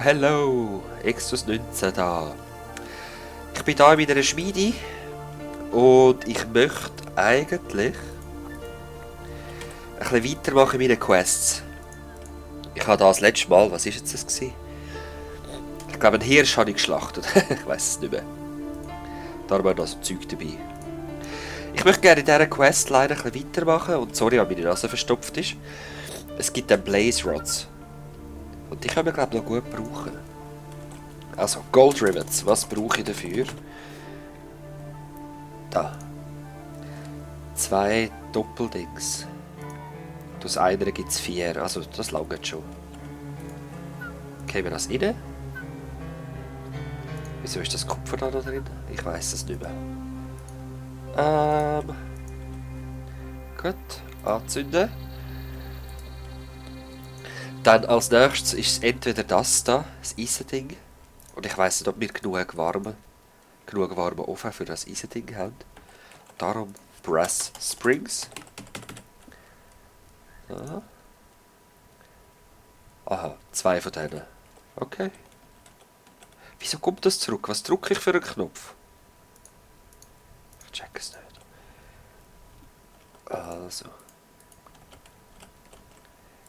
Hello, Extus 19 da. Ich bin hier in meiner Schmiede und ich möchte eigentlich ein bisschen weitermachen in meinen Quests. Ich habe das letzte Mal, was war jetzt das gewesen? Ich glaube, einen Hirsch habe ich geschlachtet. Ich weiß es nicht mehr. Da habe ich noch so Zeug dabei. Ich möchte gerne in dieser Questline ein bisschen weitermachen und sorry, wenn meine Nase verstopft ist. Es gibt dann Blaze Rods. Und die können wir, glaube ich, noch gut brauchen. Also, Gold Rivets, was brauche ich dafür? Da. 2 Doppeldings. Aus einer gibt es 4, also das langt schon. Gehen wir das rein? Wieso ist das Kupfer da noch drin? Ich weiß es nicht mehr. Gut, anzünden. Dann als nächstes ist es entweder das da, das Eisending. Und ich weiss nicht, ob wir genug warmen Ofen für das Eisending haben. Darum Brass Springs. Ja. Aha, 2 von denen. Okay. Wieso kommt das zurück? Was drücke ich für einen Knopf? Ich check es nicht. Also.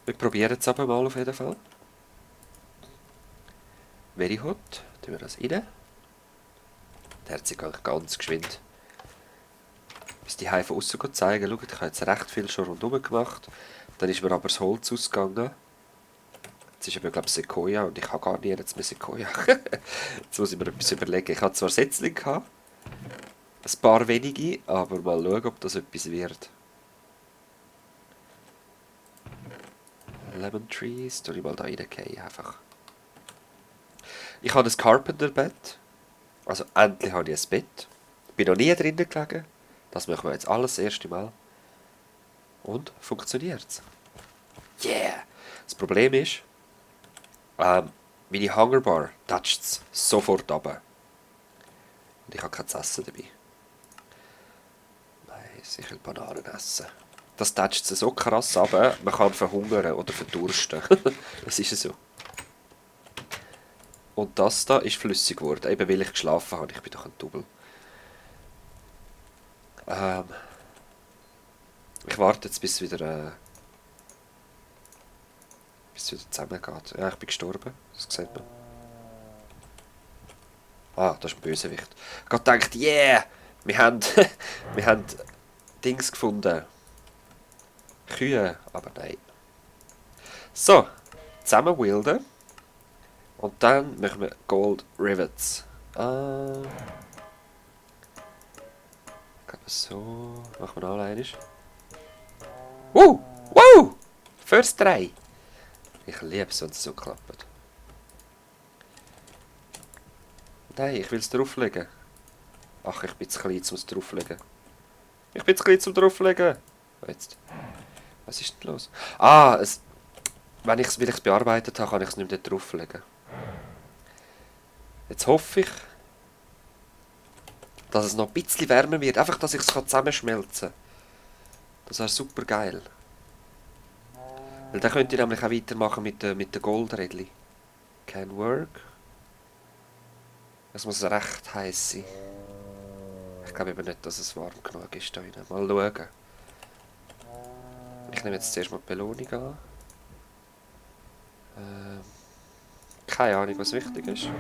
Wir probieren es aber mal auf jeden Fall. Very hot. Tun wir das rein. Der hat sich eigentlich ganz geschwind. Bis die Hause von außen zeigen. Schaut, ich habe jetzt recht viel schon rundherum gemacht. Dann ist mir aber das Holz ausgegangen. Jetzt ist aber, glaube ich, Sequoia und ich habe gar nie jetzt mehr Sequoia. Jetzt muss ich mir etwas überlegen. Ich hatte zwar Setzlinge gehabt, ein paar wenige, aber mal schauen, ob das etwas wird. Lemon Trees, tue ich mal da reingehen, einfach. Ich habe ein Carpenter-Bett. Also endlich habe ich ein Bett. Bin noch nie drinnen gelegen. Das machen wir jetzt alles das erste Mal. Und funktioniert's. Yeah! Das Problem ist, meine Hungerbar toucht es sofort runter. Und ich habe kein Essen dabei. Nein, ich will Bananen essen. Das toucht es so krass runter, man kann verhungern oder verdursten. Das ist so. Und das da ist flüssig geworden, eben weil ich geschlafen habe. Ich bin doch ein Double. Ich warte jetzt, bis es wieder zusammengeht. Ja, ich bin gestorben. Das sieht man. Ah, das ist ein Bösewicht. Ich habe gedacht, yeah! Wir haben, wir haben Dings gefunden. Kühe, aber nein. So, zusammen wilden. Und dann machen wir Gold Rivets. Ich glaube so. Machen wir noch einmal. Wow! First 3. Ich liebe es, wenn es so klappt. Nein, ich will es drauflegen. Ach, ich bin zu klein, um es drauflegen. Ich bin zu klein, zum drauflegen. Jetzt. Was ist denn los? Weil ich es bearbeitet habe, kann ich es nicht mehr drauflegen. Jetzt hoffe ich, dass es noch ein bisschen wärmer wird. Einfach, dass ich es zusammenschmelzen kann. Das wäre super geil. Weil dann könnt ihr nämlich auch weitermachen mit den Goldrädchen. Can work. Es muss recht heiß sein. Ich glaube eben nicht, dass es warm genug ist da rein. Mal schauen. Ich nehme jetzt zuerst mal die Belohnung an. Keine Ahnung, was wichtig ist.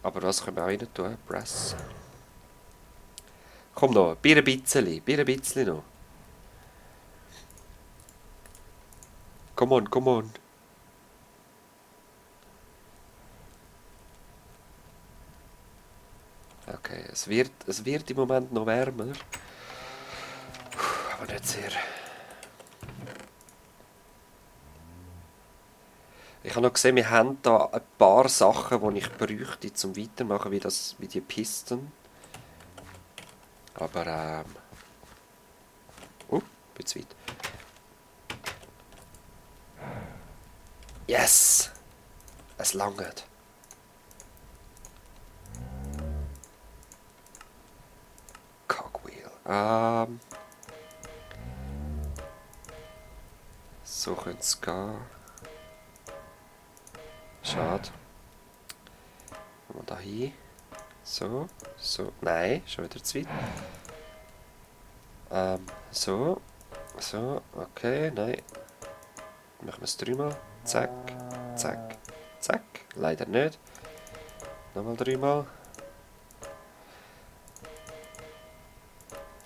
Aber was können wir auch rein tun? Press. Komm noch, ein bisschen noch. Come on. Okay, es wird im Moment noch wärmer. Aber nicht sehr. Ich habe noch gesehen, wir haben da ein paar Sachen, die ich bräuchte zum Weitermachen, wie die Pisten. Aber bin zu weit. Yes! Es langt. Cogwheel. So könnte es gehen. Schade. Mal da hin. So, so. Nein, schon wieder zu weit. So. So, okay, nein. Machen wir es dreimal. Zack, zack, zack. Leider nicht. Nochmal dreimal.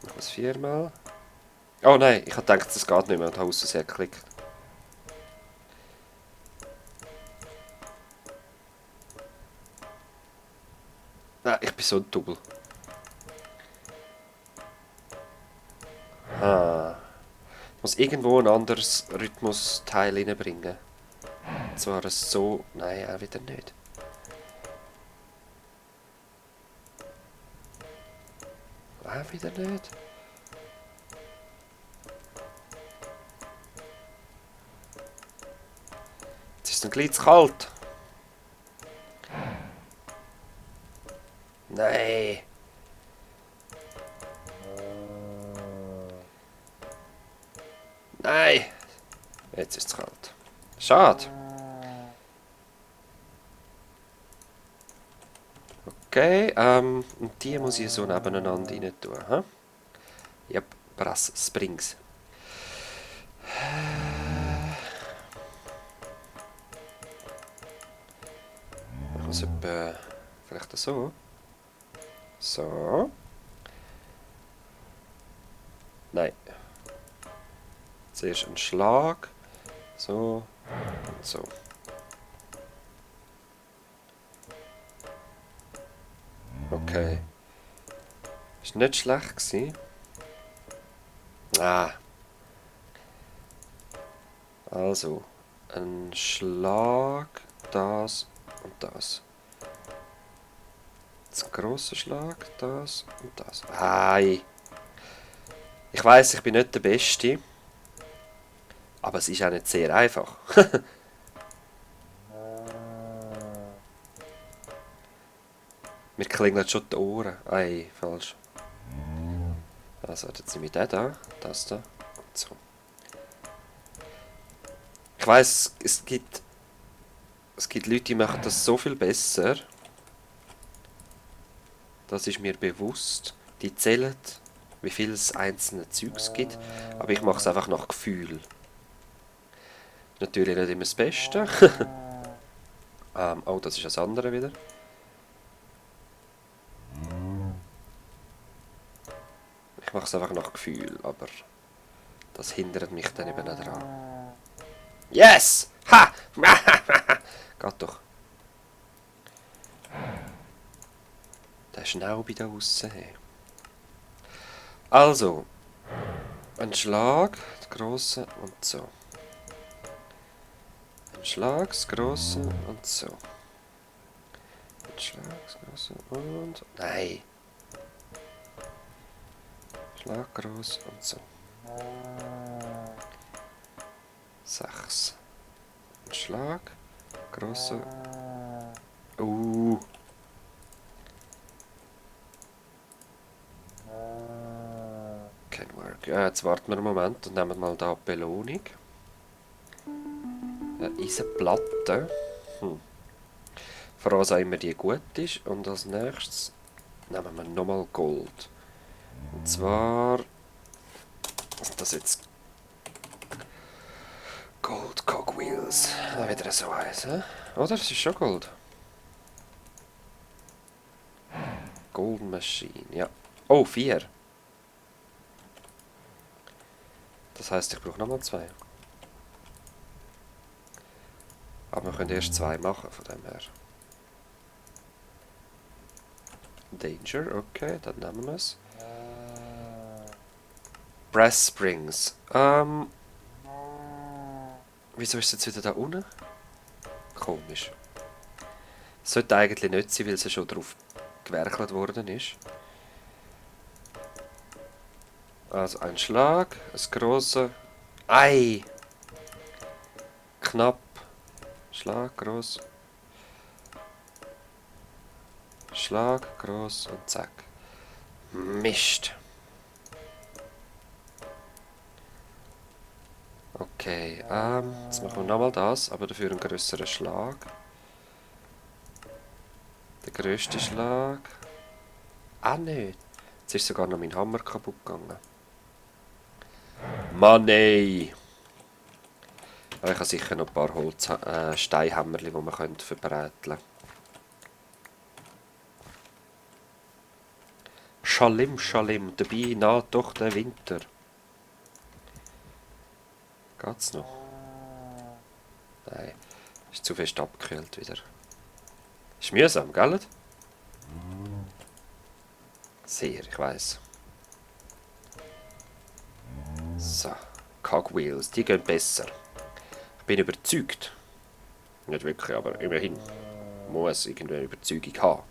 Machen wir es viermal. Oh nein, ich habe gedacht, das geht nicht mehr und habe aus geklickt. Nein, ich bin so ein Double. Ah. Ich muss irgendwo ein anderes Rhythmusteil reinbringen. Und zwar so... Nein, auch wieder nicht. Auch wieder nicht. Jetzt ist es dann gleich zu kalt. Nein. Nein. Jetzt ist es kalt. Schade. Okay, und die muss ich so nebeneinander rein tun. Hm? Yep, Brass Springs. Ich muss etwa... Vielleicht so. So. Nein. Zuerst ein Schlag. So. Und so. Okay. Ist nicht schlecht gewesen. Ah. Also. Ein Schlag. Das und das. Jetzt ein grosser Schlag. Das und das. Ei. Ich weiss, ich bin nicht der Beste. Aber es ist auch nicht sehr einfach. Mir klingeln schon die Ohren. Ei, falsch. Also, jetzt nehme ich den da, das da und so. Ich weiss, es gibt Leute, die machen das so viel besser. Das ist mir bewusst. Die zählen, wie viel es einzelne Zeugs gibt. Aber ich mache es einfach nach Gefühl. Natürlich nicht immer das Beste. Oh, das ist das andere wieder. Ich mache es einfach nach Gefühl, aber das hindert mich dann eben nicht daran. Yes! Ha! Geht doch. Der Schnaube da aussen. Hey. Also, ein Schlag, das grosse und so. Ein Schlag, das grosse und so. Ein Schlag, das grosse und... Nein! Schlag, gross und so. 6. Ein Schlag, grosse... Can work. Ja, jetzt warten wir einen Moment und nehmen mal da die Belohnung. Eine Eisenplatte. Vor was auch immer die gut ist. Und als nächstes nehmen wir nochmal Gold. Und zwar... Was ist das jetzt? Gold Cogwheels. Ah, wieder so eins, hä? Oder? Es ist schon Gold. Golden Machine, ja. Oh, 4. Das heisst, ich brauche nochmal 2. Aber wir können erst 2 machen, von dem her. Danger, okay, dann nehmen wir es. Brass Springs. Wieso ist es jetzt wieder da unten? Komisch. Sollte eigentlich nicht sein, weil es ja schon drauf gewerkelt worden ist. Also ein Schlag, ein grosser. Ei! Knapp. Schlag, gross. Schlag, gross und zack. Mist. Okay, jetzt machen wir nochmal das, aber dafür einen grösseren Schlag. Der grösste Schlag. Ah, nicht. Jetzt ist sogar noch mein Hammer kaputt gegangen. Mann, ey! Aber ich habe sicher noch ein paar Steinhämmerchen, die man verbräteln könnte. Schalim, Schalim, dabei naht doch der Winter. Geht's noch? Nein, ist zu fest abgekühlt wieder. Ist mühsam, gell? Sehr, ich weiss. So, Cogwheels, die gehen besser. Ich bin überzeugt. Nicht wirklich, aber immerhin. Muss irgendwie eine Überzeugung haben.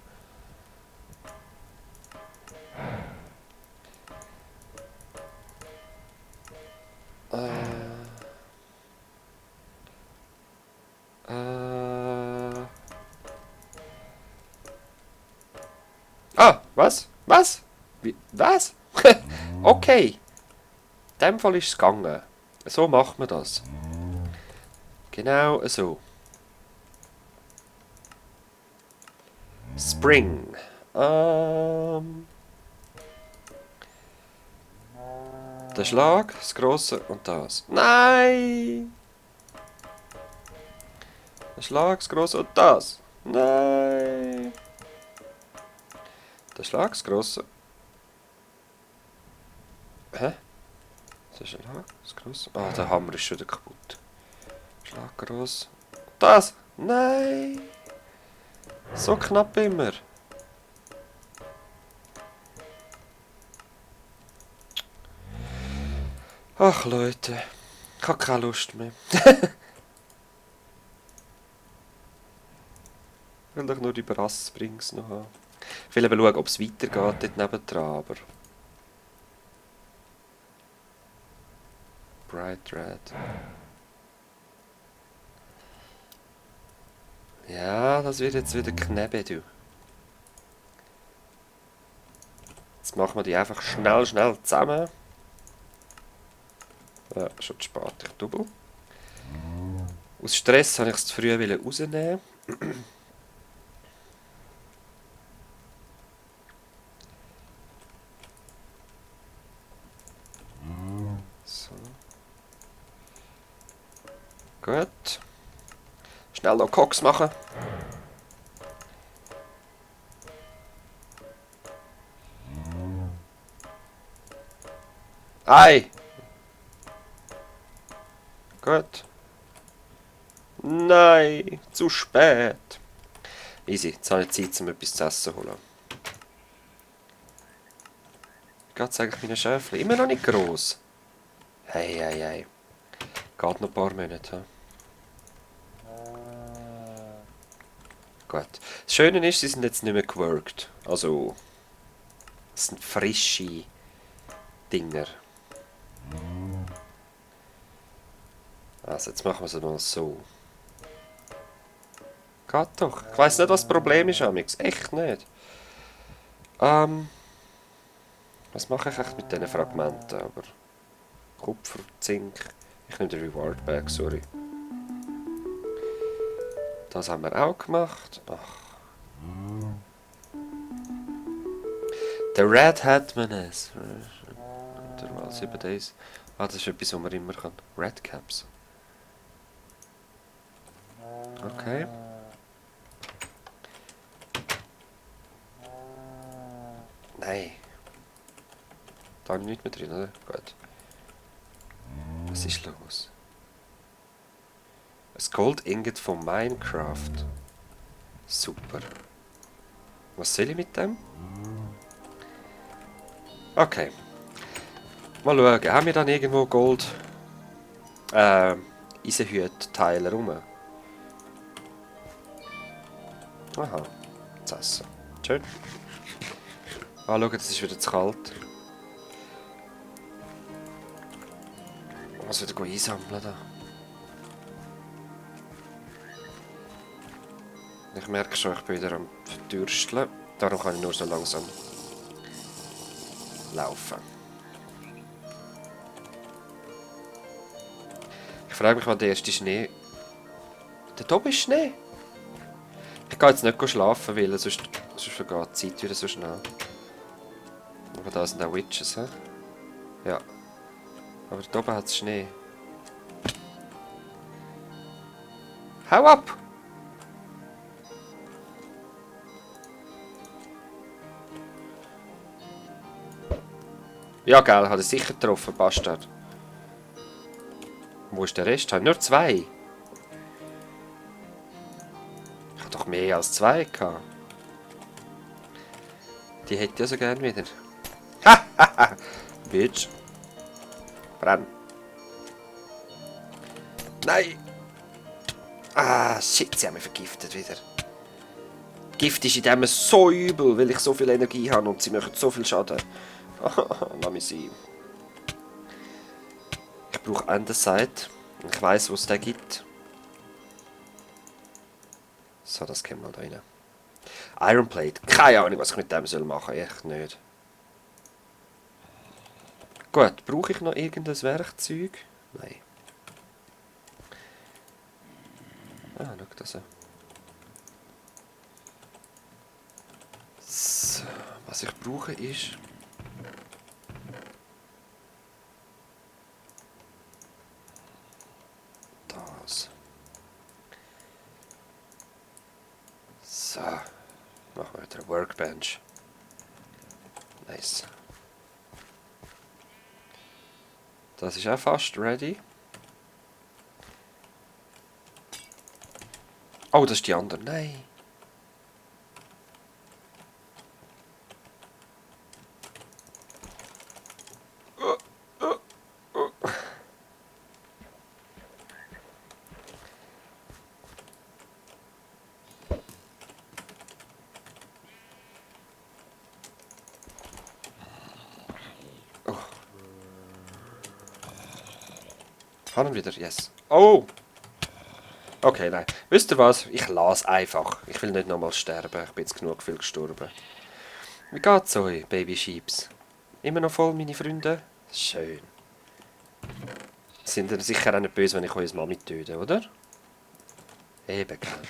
Ah, was? Was? Wie? Was? Okay. In dem Fall ist es gegangen. So macht man das. Genau so. Spring. Der Schlag, das Grosse und das. Nein! Der Schlag, das Grosse und das. Nein! Der Schlag, das Grosse. Hä? Der Schlag, das Grosse. Ah, der Hammer ist schon wieder kaputt. Schlag, gross. Das! Nein! So knapp immer. Ach Leute, ich habe keine Lust mehr. Ich will doch nur die Brassprings noch haben. Ich will eben schauen, ob es weitergeht dort nebendran, aber... Bright Red. Ja, das wird jetzt wieder knebben, du. Jetzt machen wir die einfach schnell zusammen. Ja, schon zu spät, ich double. Aus Stress wollte ich es zu früh rausnehmen. So. Gut. Schnell noch Cox machen. Ei! Gut. Nein, zu spät. Easy, jetzt habe ich Zeit, um etwas zu essen zu holen. Wie geht es eigentlich meinen Schäfchen? Immer noch nicht gross. Hey. Geht noch ein paar Monate. Gut. Das Schöne ist, sie sind jetzt nicht mehr geworkt. Also, es sind frische Dinger. Also, jetzt machen wir es mal so. Geht doch. Ich weiss nicht, was das Problem ist, Amix. Echt nicht. Was mache ich echt mit diesen Fragmenten? Aber Kupfer, Zink. Ich nehme den Reward Bag, sorry. Das haben wir auch gemacht. Ach. Der Red Hat Menace. Interval 7 Days. Ah, das ist etwas, was man immer kann. Red Caps. Okay. Nein. Da habe ich nichts mehr drin, oder? Gut. Was ist los? Ein Gold Ingot von Minecraft. Super. Was soll ich mit dem? Okay. Mal schauen. Haben wir dann irgendwo Gold Eisenhüt-Teile rum? Aha. Zu essen. Schön. Ah, schau, es ist wieder zu kalt. Ich muss wieder einsammeln da. Ich merke schon, ich bin wieder am Verdürsteln. Darum kann ich nur so langsam laufen. Ich frage mich, wann der erste Schnee... Da oben ist Schnee. Ich gehe jetzt nicht schlafen, weil sonst vergeht die Zeit wieder so schnell. Aber da sind auch Witches, hä? Ja. Aber da oben hat es Schnee. Hau ab! Ja, geil, hat er sicher getroffen, Bastard. Wo ist der Rest? Ich habe nur 2. Ich habe doch mehr als 2 gehabt. Die hätte ich ja so gern wieder. Hahaha! Bitch. Brenn. Nein! Ah, shit, sie haben mich vergiftet wieder. Gift ist in dem so übel, weil ich so viel Energie habe und sie machen so viel Schaden. Lass mich sein. Ich brauche Andesite. Ich weiss, wo es den gibt. So, das können wir da rein. Ironplate. Keine Ahnung, was ich mit dem machen soll. Echt nicht. Gut, brauche ich noch irgendein Werkzeug? Nein. Ah, schau das an. So, was ich brauche ist... das. So. Machen wir wieder eine Workbench. Nice. Das ist auch fast ready. Oh, das ist die andere. Nein. Haben wir wieder, yes. Oh! Okay, nein. Wisst ihr was? Ich lasse einfach. Ich will nicht nochmal sterben. Ich bin jetzt genug viel gestorben. Wie geht's euch, Baby Sheeps? Immer noch voll, meine Freunde? Schön. Sind ihr sicher auch nicht böse, wenn ich eure Mami töte, oder? Eben, gell.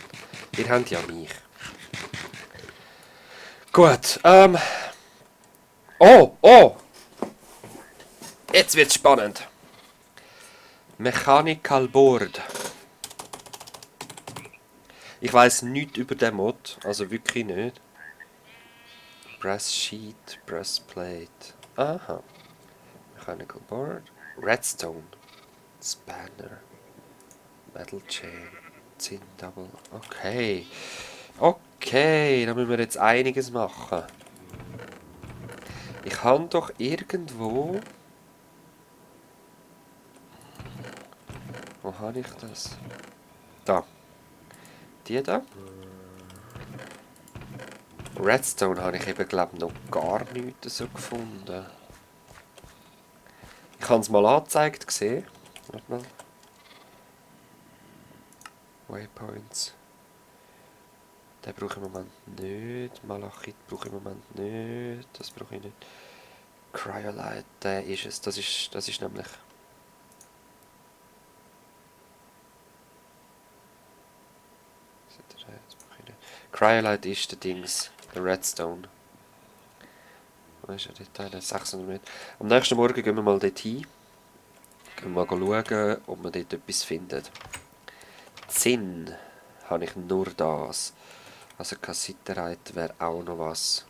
Ihr habt ja mich. Gut, Oh, oh! Jetzt wird's spannend. Mechanical Board. Ich weiss nichts über den Mod, also wirklich nicht. Brass Sheet, Breastplate. Aha. Mechanical Board. Redstone. Spanner. Metal Chain. Zinn Double. Okay. Okay, da müssen wir jetzt einiges machen. Ich habe doch irgendwo... Wo habe ich das? Da. Die da. Redstone habe ich eben, glaube ich, noch gar nichts so gefunden. Ich habe es mal angezeigt gesehen. Warte mal. Waypoints. Den brauche ich im Moment nicht. Malachit brauche ich im Moment nicht. Das brauche ich nicht. Cryolite, der ist es. Das ist nämlich... Cryolite ist der Dings. Der Redstone. Wo ist er dort? 600 Meter. Am nächsten Morgen gehen wir mal dort hin. Gehen wir mal schauen, ob wir dort etwas finden. Zinn habe ich nur das. Also Kassiterite wäre auch noch was.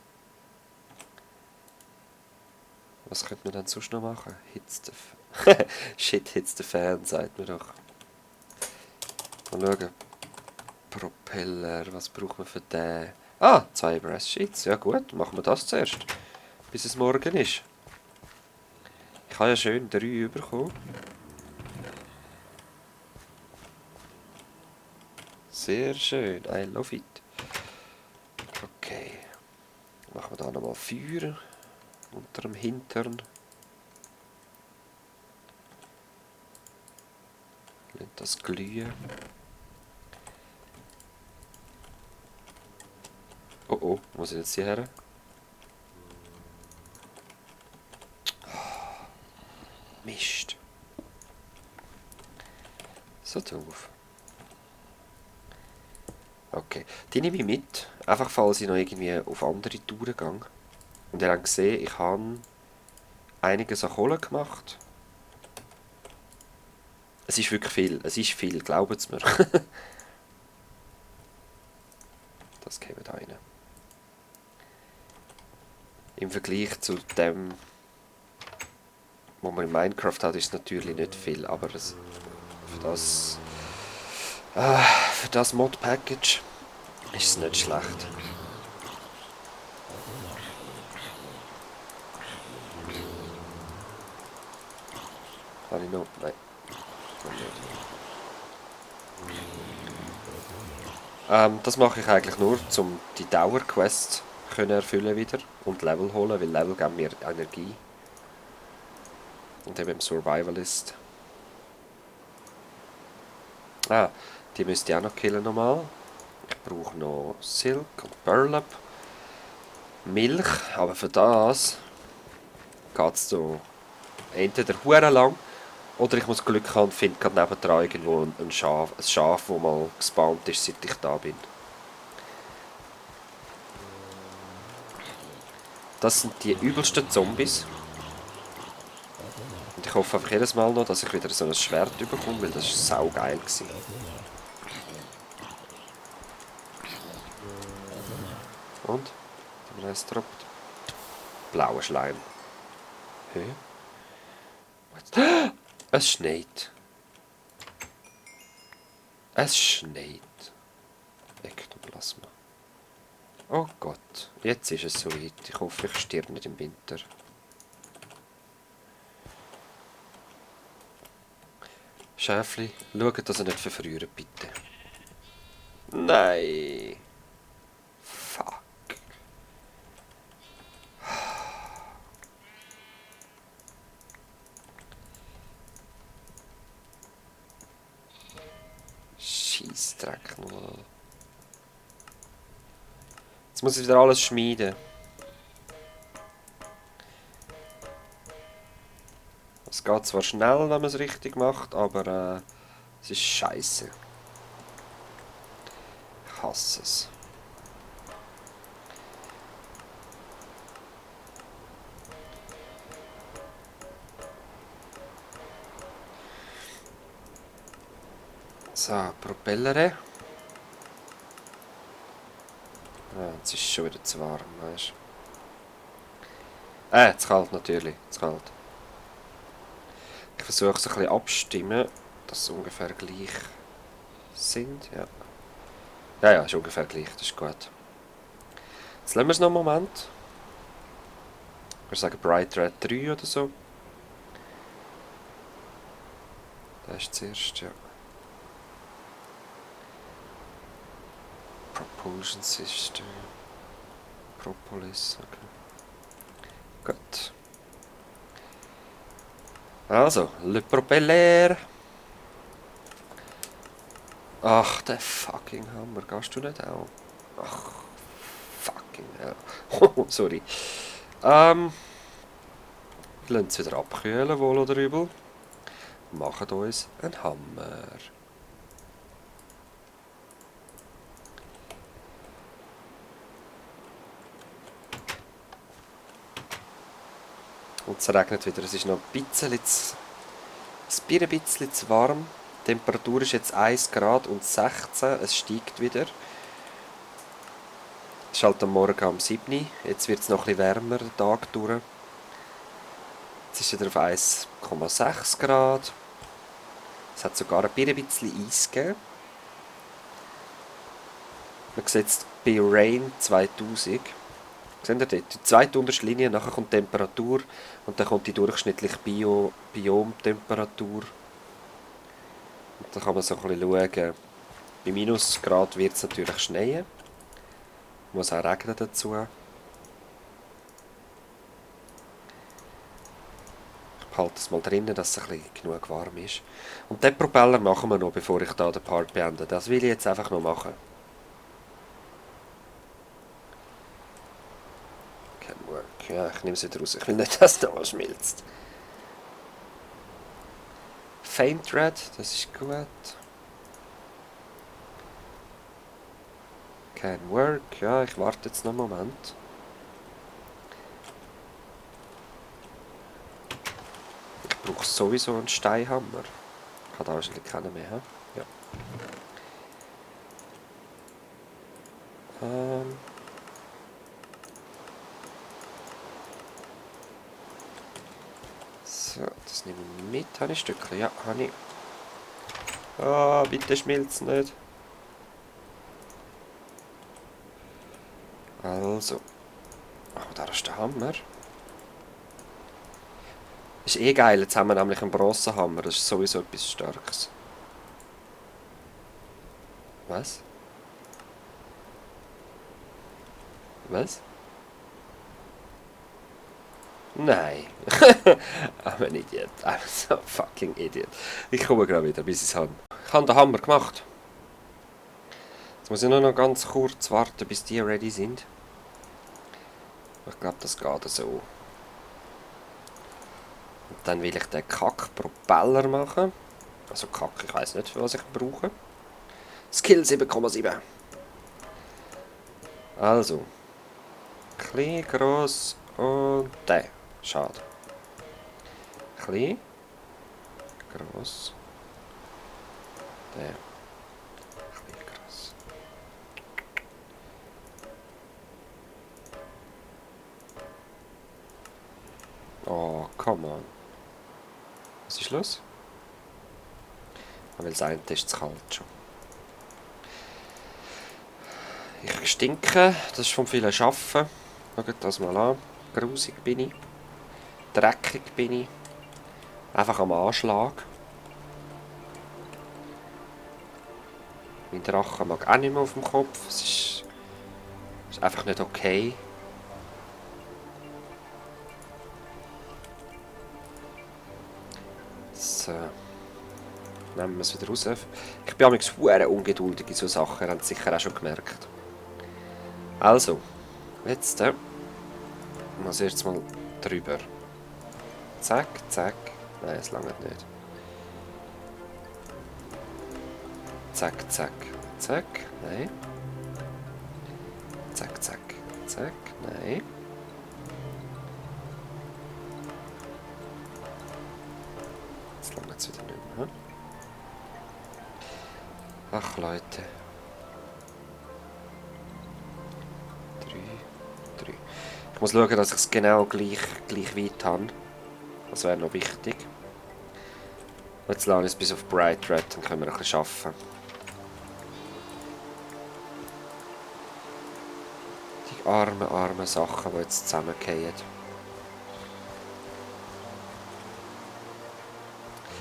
Was könnte man dann sonst noch machen? Shit, hits the fan, sagt man doch. Mal schauen. Propeller, was braucht man für den? Ah, 2 Brass Sheets. Ja gut, machen wir das zuerst. Bis es morgen ist. Ich habe ja schön 3 bekommen. Sehr schön, I love it. Okay. Machen wir da nochmal Feuer. Unter dem Hintern. Lassen das glühen. Oh oh, wo sind jetzt die her? Mist. So doof. Okay, die nehme ich mit. Einfach falls ich noch irgendwie auf andere Touren gehe. Und ihr habt gesehen, ich habe einiges an Kohle gemacht. Es ist wirklich viel. Es ist viel, glaubt es mir. Das geben wir da rein. Im Vergleich zu dem, was man in Minecraft hat, ist es natürlich nicht viel. Aber für das Mod-Package ist es nicht schlecht. Habe ich noch? Nein. Noch nicht. Das mache ich eigentlich nur, um die Dauerquests erfüllen wieder und Level holen, weil Level geben mir Energie. Und eben im Survivalist. Ah, die müsste ich auch noch killen nochmal. Ich brauche noch Silk und Burlap. Milch, aber für das geht es so entweder hure lang oder ich muss Glück haben und finde gerade nebendran irgendwo ein Schaf, das mal gespawnt ist, seit ich da bin. Das sind die übelsten Zombies. Und ich hoffe einfach jedes Mal noch, dass ich wieder so ein Schwert bekomme, weil das war saugeil. Und? Es droppt. Blauer Schleim. Hä? Es schneit. Es schneit. Ektoplasma. Oh Gott, jetzt ist es soweit. Ich hoffe, ich sterbe nicht im Winter. Schäfli, schaut, dass ihr nicht verfriert, bitte. Nein. Fuck. Scheissdreck nochmal. Jetzt muss ich wieder alles schmieden. Es geht zwar schnell, wenn man es richtig macht, aber es ist scheiße. Ich hasse es. So, Propeller. Jetzt ist es schon wieder zu warm, weißt du. Zu kalt natürlich, zu kalt. Ich versuche es ein bisschen abstimmen, dass sie ungefähr gleich sind, ja. Ja, ist ungefähr gleich, das ist gut. Jetzt lassen wir es noch einen Moment. Ich würde sagen Bright Red 3 oder so. Das ist zuerst, ja. Propulsion System. Propolis, okay. Gut. Also, le Propeller. Ach, der fucking Hammer. Gehst du nicht auch? Ach, fucking hell. Oh, sorry. Wir lassen es wieder abkühlen, wohl oder übel. Machen uns einen Hammer. Und es regnet wieder. Es ist noch ein bisschen zu warm. Die Temperatur ist jetzt 1 Grad und 16. Es steigt wieder. Es ist halt am Morgen um 7 Uhr. Jetzt wird es noch ein bisschen wärmer, den Tag durch. Jetzt ist es wieder auf 1,6 Grad. Es hat sogar ein bisschen Eis gegeben. Man sieht es bei Rain 2000. Seht ihr dort? Die zweite unterste Linie, nachher kommt die Temperatur und dann kommt die durchschnittliche Biomtemperatur. Und dann kann man so ein bisschen schauen. Bei Minusgrad wird es natürlich schneien. Muss auch regnen dazu. Ich behalte es mal drinnen, dass es ein bisschen genug warm ist. Und den Propeller machen wir noch, bevor ich da den Part beende. Das will ich jetzt einfach noch machen. Ja, ich nehme es wieder raus. Ich will nicht, dass da was schmilzt. Faint Red, das ist gut. Can work. Ja, ich warte jetzt noch einen Moment. Ich brauche sowieso einen Steinhammer. Ich habe da wahrscheinlich keinen mehr. He? Ja. So, das nehme ich mit. Habe ich Stückchen? Ja, habe ich. Ah, bitte schmilzt nicht. Also. Oh, da ist der Hammer. Ist eh geil, jetzt haben wir nämlich einen Bronzenhammer. Das ist sowieso etwas Starkes. Was? Was? Nein. I'm an idiot. I'm so fucking idiot. Ich komme gerade wieder, bis ich es habe. Ich habe den Hammer gemacht. Jetzt muss ich nur noch ganz kurz warten, bis die ready sind. Ich glaube, das geht so. Und dann will ich den Kack-Propeller machen. Also Kack, ich weiß nicht, was ich brauche. Skill 7,7. Also. Klein, gross und der. Schade. Klein. Gross. Der. Klein, gross. Oh, come on. Was ist los? Weil das eine ist zu kalt schon. Ich stinke, das ist vom vielen Arbeiten. Schaut das mal an. Grusig bin ich. Dreckig bin ich. Einfach am Anschlag. Mein Drache mag auch nicht mehr auf dem Kopf. Es ist einfach nicht okay. So. Nehmen wir es wieder raus. Ich bin manchmal sehr ungeduldig in solchen Sachen. Ihr habt es sicher auch schon gemerkt. Also. Jetzt. Als erstes mal drüber. Zack, zack. Nein, es langt nicht. Zack, zack, zack. Nein. Zack, zack, zack. Nein. Jetzt langt es wieder nicht mehr. Ach, Leute. 3. Ich muss schauen, dass ich es genau gleich weit habe. Das wäre noch wichtig. Jetzt lasse ich es bis auf Bright Red, dann können wir ein bisschen arbeiten. Die armen Sachen, die jetzt zusammengehen.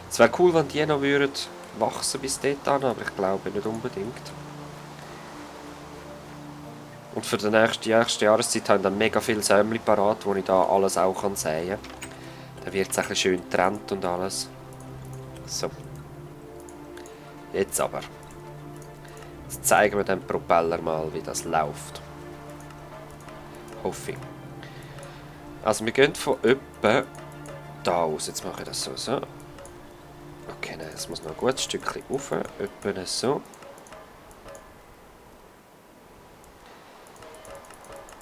Es wäre cool, wenn die noch würden wachsen bis dorthin, aber ich glaube nicht unbedingt. Und für die nächste Jahreszeit habe ich dann mega viele Sämli parat, wo ich da alles auch säen kann. Dann wird es ein bisschen schön getrennt und alles. So. Jetzt aber. Jetzt zeigen wir dem Propeller mal, wie das läuft. Hoffe ich. Also wir gehen von etwa da aus. Jetzt mache ich das so. Okay, nein, es muss noch ein gutes Stückchen rauf. Etwa so.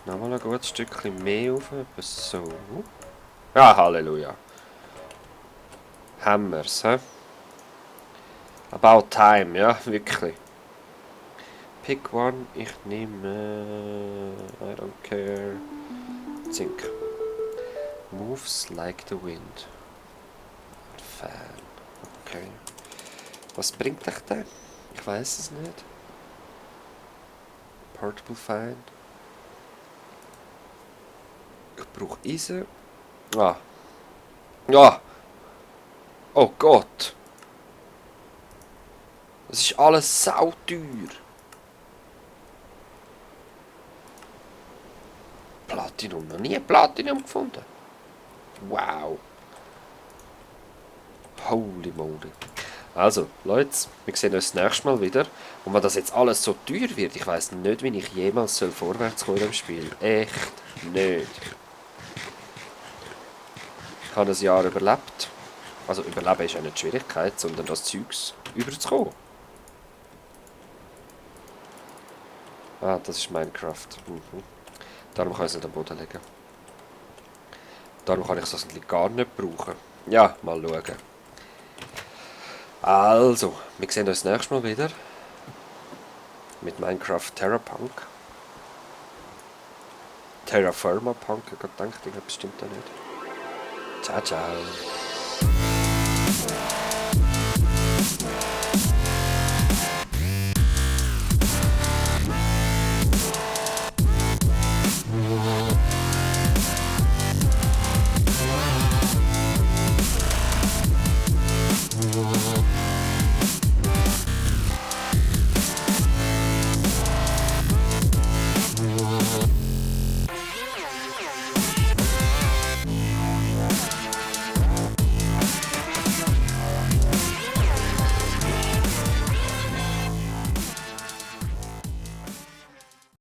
Nochmal ein gutes Stückchen mehr rauf. Etwa so. Ah, Halleluja. Haben wir's, hä? About time, ja, wirklich. Pick one, ich nehme... I don't care. Zink. Moves like the wind. Fan. Okay. Was bringt euch der? Ich weiß es nicht. Portable Fan. Ich brauche Eisen. Ah. Ja. Oh Gott. Das ist alles sauteuer. Platinum. Noch nie Platinum gefunden. Wow. Holy moly. Also, Leute, wir sehen uns das nächste Mal wieder. Und wenn das jetzt alles so teuer wird, ich weiss nicht, wie ich jemals vorwärts kommen im Spiel. Echt nicht. Ich habe ein Jahr überlebt. Also überleben ist ja nicht die Schwierigkeit, sondern das Zeugs überzukommen. Ah, das ist Minecraft. Mhm. Darum kann ich es nicht am Boden legen. Darum kann ich das gar nicht brauchen. Ja, mal schauen. Also, wir sehen uns das nächste Mal wieder. Mit Minecraft Terrapunk. Terraforma Punk, ich habe gedacht, das stimmt da nicht. Ciao, ciao.